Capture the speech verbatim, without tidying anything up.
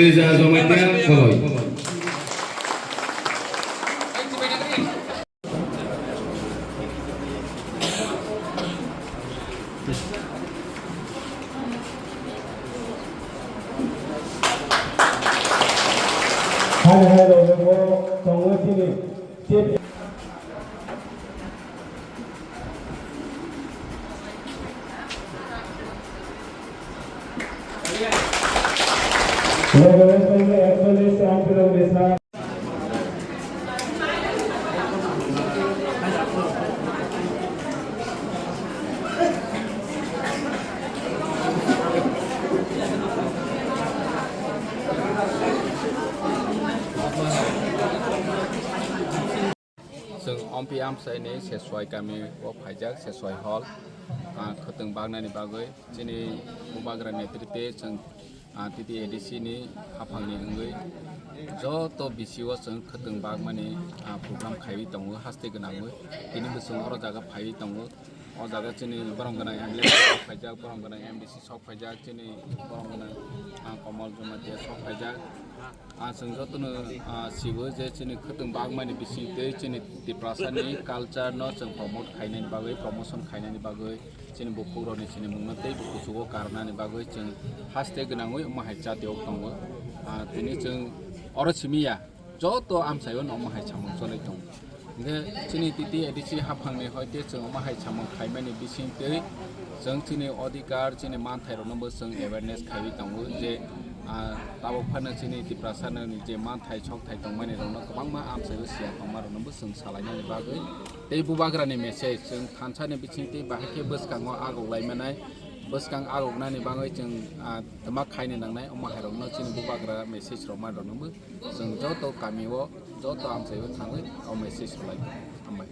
Reza Jamatia Koloi. Hai hai rok bo tongo chini chief. Logo logo actually Shyam Pirong Desa. Chwng Ompi Amchaini Seswai kami o phaijak, Seswai hall, ah, khwtwng baknani bagwi chini bubagra netrite chwng, ah, T T A D C ni haphangni wngwi joto B C o chwng khwtwng bakmani, ah, program khaiwi tongo haste gwnangwi. Tini bo chwng oro jaga phaiwi tongo. O jaga chini borok gwnang M L A sok phaijak, borok gwnang M D C sok phaijak, chini borok gwnang, ah, Komol Jamatia sok phaijak. Ah, chwng jotono, ah, sibo je chini khwtwng bagmani bising tei chini Tiprasani culture no chwng promote khainani bagwi, promotion khainani bagwi, chini bukhukrokni sinimungno tei bo kuchugo karnani bagwi chwng haste gwnangwi omo hai chati ok tongo. Ah, tini chwng oro simi ya. Joto amchaio no omo hai samung choli tongo. Hingkhe chini T T A D C haphangni hoite chwng omo hai samung khaimani bisingtwi chwng chini odhikar, chini manthairokno bo chwng awareness khaiwi tongo je, ah, tabuk phano chini Tiprasani je manthai sokthai tongmani rokno kwbangma amchaio siya tongma rokno bo chwng salainani bagwi. Tei bubagrani message chwng thansani bisingtwi bahai khe bwskango agok laimanai, bwskang agoknani bagwi chwng, ah, twma khaina nangnai omo hairokno chini bubagra message rokma rokno bo. Chwng joto kami o, joto amchai o thangwi o message rwlai. Hambai.